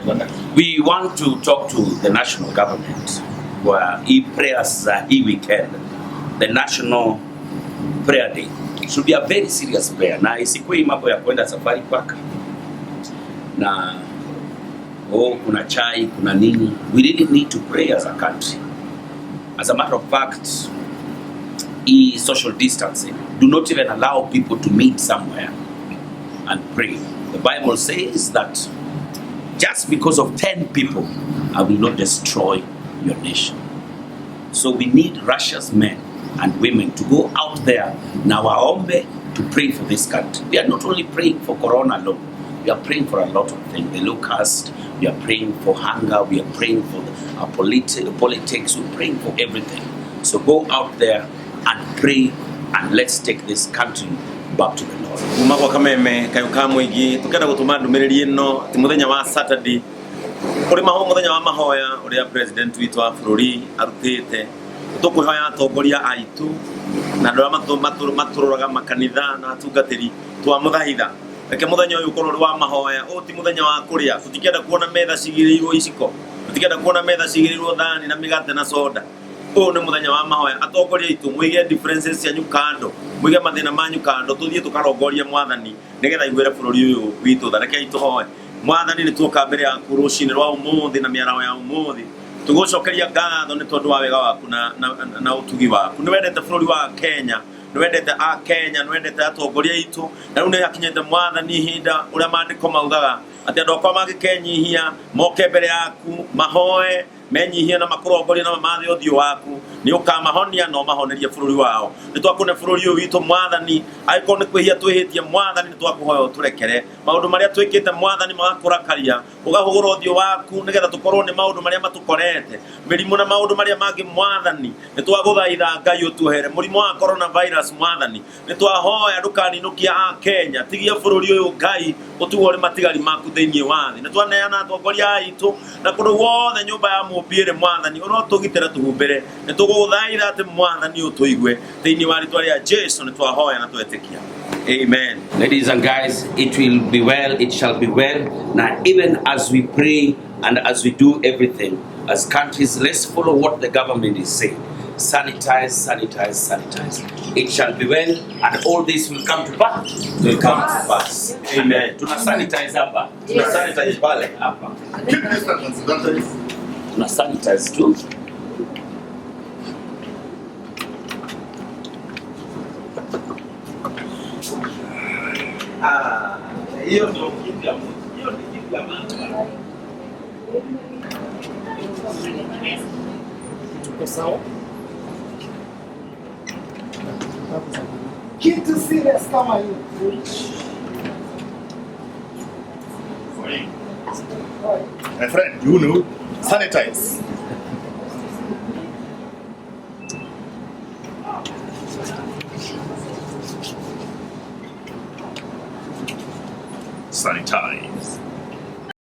We want to talk to the national government where hii prayers za hii weekend, the national prayer day should be a very serious prayer, na isikuwe hii mambo ya kwenda safari park na oh, kuna chai kuna nini. We really need to pray as a country. As a matter of fact, hii social distancing do not even allow people to meet somewhere and pray. The Bible says that just because of 10 people, I will not destroy your nation. So we need righteous men and women to go out there na waombe to pray for this country. We are not only praying for corona alone, we are praying for a lot of things. The locust, we are praying for hunger, we are praying for our politics, we're praying for everything. So go out there and pray, and let's take this country back to the Lord. Kuma gwa kameme kayo ka muingi tukenda gutuma ndumiriri ino ati muthenya wa Saturday uri maho muthenya wa mahoya uria president witu wa bururi arutite. Tukwihoya atongoria aitu na andu aria matururaga makanitha na atungatiri twamuthaitha reke muthenya uyu ukorwo uri wa mahoya. Uyu ti muthenya wa kuria, tutikienda kuona metha cigiriirwo iciko, tutikienda kuona metha cigiriirwo thani na migate na soda. Uyu ni muthenya wa mahoya. Atongoria aitu muige differences cianyu kando, muige mathina manyu kando, tuthie tukarongorie mwathani nigetha iguire bururi uyu witu tha. Rekei tuhoe. Mwathani, ni tuoka mbere yaku rucini rwa umuthi na miaraho ya umuthi, tugucokeria ngatho ni tondu wa wega waku na utugi waku. Ni wendete bururi wa Kenya, ni wendete a Kenya, ni wendete atongoria aitu, na riu ni hakinyite mwathani ihinda uria maandiko maugaga ati andu akwa mangikenyihia moke mbere yaku mahoe menyihie na makurongorie na mamathe ũthiũ waku, nĩ ũkamahonia na ũmahonerie bũrũri wao. Nĩ twakũne bũrũri ũyũ witũ mwathani, angĩkorwo nĩ kwĩhia twĩhĩtie mwathani, nĩ twakũhoya ũtũrekere maũndũ marĩa twĩkĩte mwathani magakũrakaria, ũgahũgũra ũthiũ waku nĩgetha tũkorwo nĩ maũndũ marĩa matũkorete, mĩrimũ na maũndũ marĩa mangĩ mwathani. Nĩ twagũthaitha Ngai ũtuohere mũrimũ wa coronavirus mwathani. Nĩ twahoya ndũkaninũkia a Kenya, tigia bũrũri ũyũ Ngai ũtigwo ũrĩ matigari maku thĩinĩ wa thĩ. Nĩ twaneana atongoria aitũ na kũndũ guothe nyũmba ya mũmbi ĩrĩ mwathani, ũrotũgitĩra tũhumbĩre. Nĩ tũgũgũthaitha atĩ mwathani ũtũigue thĩinĩ wa rĩtwa rĩa Jesu nĩ twahoya na twetĩkia, amen. Ladies and guys, it will be well, it shall be well. Now, even as we pray and as we do everything, as countries, let's follow what the government is saying. Sanitize, sanitize, sanitize. It shall be well, and all this will come to pass. Will come to pass. Amen. Tuna sanitize hapa. Tuna sanitize pale hapa. Keep distance and sanitize. Tuna sanitize tu. Hiyo ndio kitu ya Mungu. Hiyo ni kitu ya maana. Tuko sawa. Kitu serious kama hiyo. My friend, you know, sanitize. Sanitize.